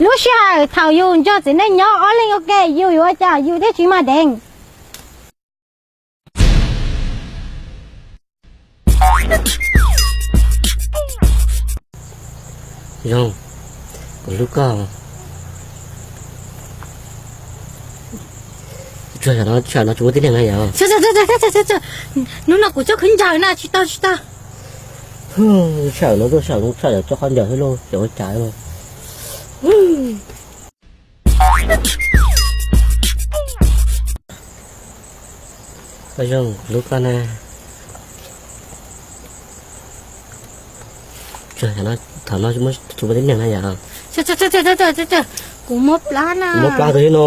Lub sij hawm thaum yus nrog txiv neej nyob ob leeg ua ke, yus yuav ua cas yus thiaj tsis mas deev. Zoo, kuv hlub koj. Tsuag, sawm no tsis muaj tib neeg na yom. Hnub no kuv coj khaub ncaws na, tsis tau tsis tau. Sawm no tuaj sawm no tshaj yam coj khaub ncaws xwb lauj, xyov ua cas lauj. Koj zoo, kuv hlub koj na. Tsuag, thaum no tsis muaj tib neeg na yom. Kuv mob plab na. Mob plab twg no?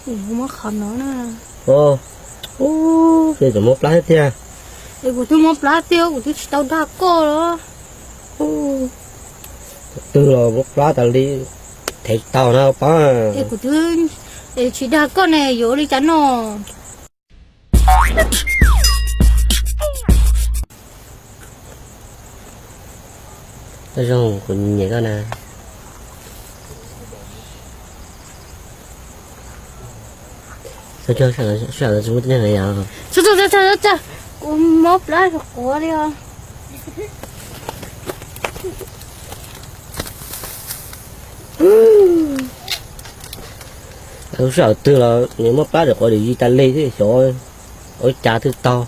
Kuv mob qhov no na. Ces tseem mob plab thiab tiag. Es kuv twb mob plab thiab, kuv twb tsis tau dag koj los. Twb los mob plab tas li, thev tsis tau na pab. Es kuv twb tsis dag koj ne, yuav ua li cas no? Koj zoo, kuv nyiam koj na. Kuv mob plab quav li os. Lub sij hawm twg los nws mob plab quav dim zis tas li thiab xyov ua cas twb tau.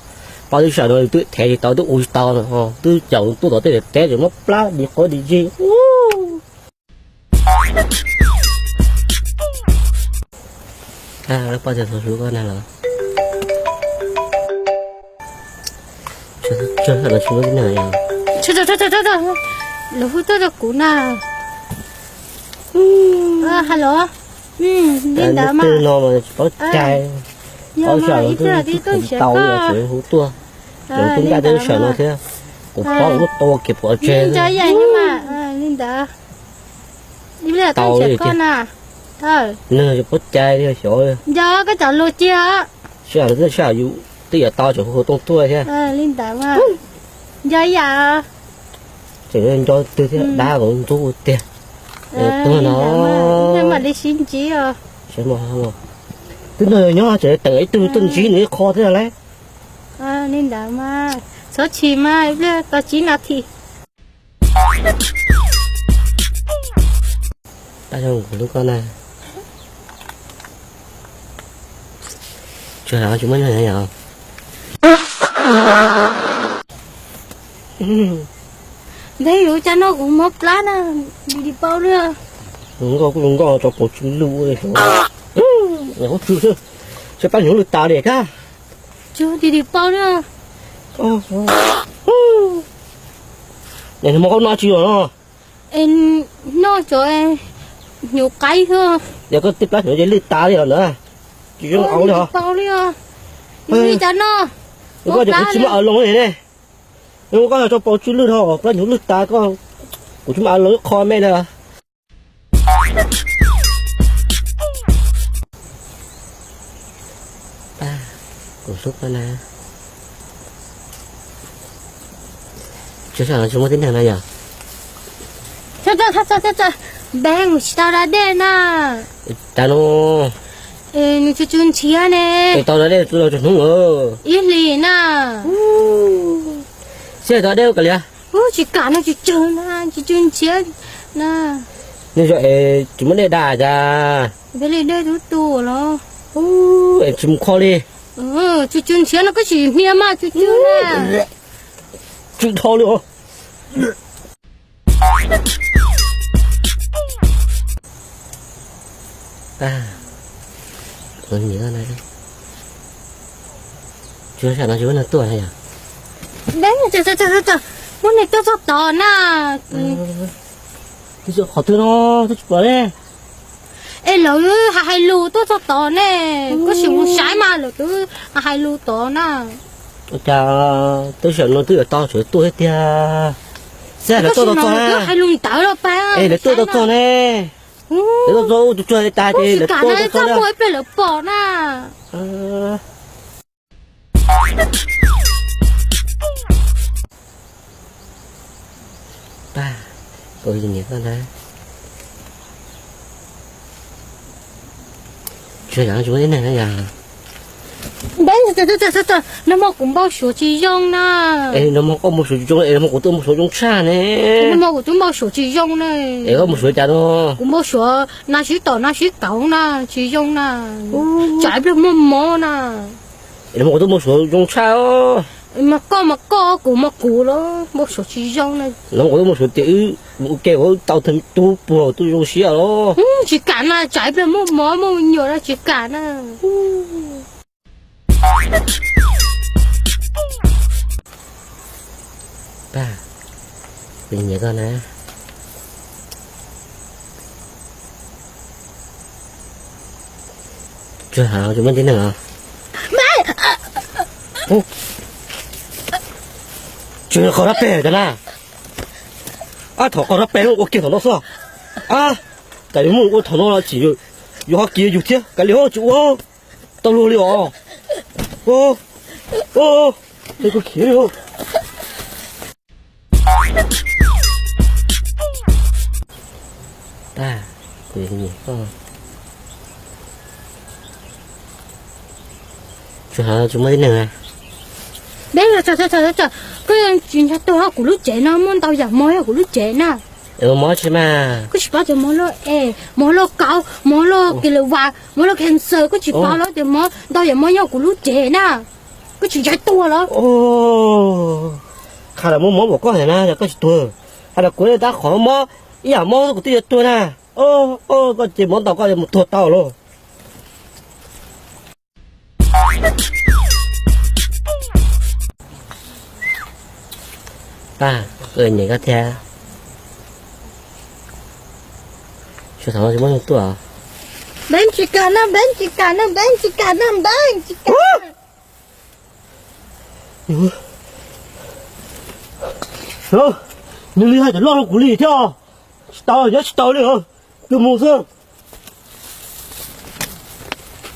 Pab lub sij hawm no twb thev tsis tau, twb ua tsis tau, twb caum tuaj tom tej teb tseem mob plab dim quav dim zis. Pab tsis tau hlub koj na los. Tsis muaj tib neeg. Lawv hu tuaj rau kuv na. Halo, li ntawd mas. Tsis paub cai, paub sawm los twb tsis tau, tseem hu tuaj. Lawv twb nqa tej lub sij hawm no thiab, kuv paub lawv tuaj tua kiag pov tseg. Li ntawd, tau li koj na. Neeg tsis paub cai li xyov. Nco koj cov lus cia. Sij hawm twb sij hawm yus twb yuav tau tseem hu tooj tuaj thiab. Li ntawd mas nco ib yam. Tseem nco twg thiab, dab kom ntxub tiag. Tuag no, mam li sib ntsib os. Twb no nyob tseem tawm ib tug tuaj ntsib nws ib qho thiab lauj. Li ntawd mas txhob chim mas, ib pliag tau tsib nas this. Pab zoo, kuv hlub koj na. Tsuag, tsis muaj neeg yom. Nthe yus cas no kuv mob plab na, di di paub li. Nkauj kuj zoo nkauj, tso paus tsw lwj li. Ub, tsw xwb, tsw plab hnyuv lwj tas li thiab. Tsw di di paub li. Es nws muaj qhov no tsis yog no. Es noj cov hnyuv qaib xwb. Yog koj tej plab hnyuv ces lwj tas li os ntawd. Tsis zoo au li os. Paub li os. Li cas no. Koj ces kuv tsis muaj aw loo li ne. Koj tso paus tsw lwj dhau, plab hnyuv lwj tas koj, kuv tsis muaj aw loo ib qho me na. Kuv hlub koj na. Tsis muaj tib neeg na yom. Npeb mus tsis tau da dej na. Cas no. Nws tsw tsw nrhiav ne. Tau da dej txu los tsis hnub. Ib hlis na. Seb tau dej ua kav liam. Tsis kam no, tsw tsw na, tsw tsw nrhiav na. Nej zos es tsis muaj dej da cas. Peb li dej tub tu los. Es tsis mus kho li. Tsw tsw nrhiav no koj sim hnia mas tsw tsw na. Tsw dhau li os. Tsis muaj neeg tuaj na yom. Muaj neeg tuaj txog tod na. Twb qhov twg no, twb tsis pom li. Es lawv hais hais lus tuaj txog tod ne, koj sim mus saib mas lawv twb hais hais lus tod na. Cas twb sawm no twb yuav tau sawv tuaj thiab tiag. Xeb lawv tuaj tau txog na. Hais lus ntawd los pab. Es lawv tuaj tau txog ne. Lawv tuaj txog ub, tsuag tsuag tas ces lawv tuaj tau txog na. Ib pliag lawv pom na. Pab, kuv nyiam koj ntag. Tsuas yog tsis muaj tib neeg na yog. Npeb, nag hmo kuv npau suav tsis zoo na. Es nag hmo koj npau suav tsis zoo es nag hmo kuv twb npau suav zoo tshaj ne. Nag hmo kuv twb npau suav tsis zoo na. Es koj npau suav cas no? Kuv npau suav nas sib tom nas sib kauv na, tsis zoo na. Tsam ib pliag muaj mob na. Es nag hmo kuv twb npau suav zoo tshaj. Mas koj mas koj, kuv mas kuv los npau suav tsis zoo na. Nag hmo kuv twb npau suav tias wb ua ke ua tau tub puag twb zoo siab los. Tsis kam na, tsam ib pliag muaj mob muaj nyuam na, tsis kam na. Pab, kuv nyiam koj na. Tsuas yog tsis muaj tib neeg os. Tsuas yog qhov dab peg cov na. Ab, thov qhov dab peg ua kiag thaum no xwb. Ab, cas yuav muaj ua thaum no los tseem yuav ho kiv yus thiab, kav liam tsis ua tau luag li os. Ua, ua, ua, kuv khiav li. Pab, kuv nyiam koj. Tsuas yog tsis muaj tib neeg. Koj tsis ntshai tuag kuv lub tsev no, muaj ntau yam mob yog kuv lub tsev na. Mob tsis mas. Koj tsis paub cov mob loj es, mob loj kauv, mob loj kis lawm vas, mob loj cancer, koj tsis paub los tias mob ntau yam mob nyob kuv lub tsev na. Koj tsis ntshai tuag los? Qhia los muaj mob npaum koj hais na yog koj tsis tuag. Hais los kuv tab qhov mob, ib yam mob kuv twb yuav tuag na. Koj ces mob ntau koj yuav mus tuag tau lauj. Pab, kuv nyiam koj thiab. Tsuas yog thaum no tsis muaj neeg tuaj. Npeb tsis kam na, Npeb tsis kam na, Npeb tsis kam na, Npeb tsis kam. Nws li hais cov loj rau kuv li thiab. Tsis tau, nyob tsis tau li os. Tus mus xwb.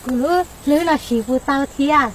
Kuv hlwb los sis puas tau thiab?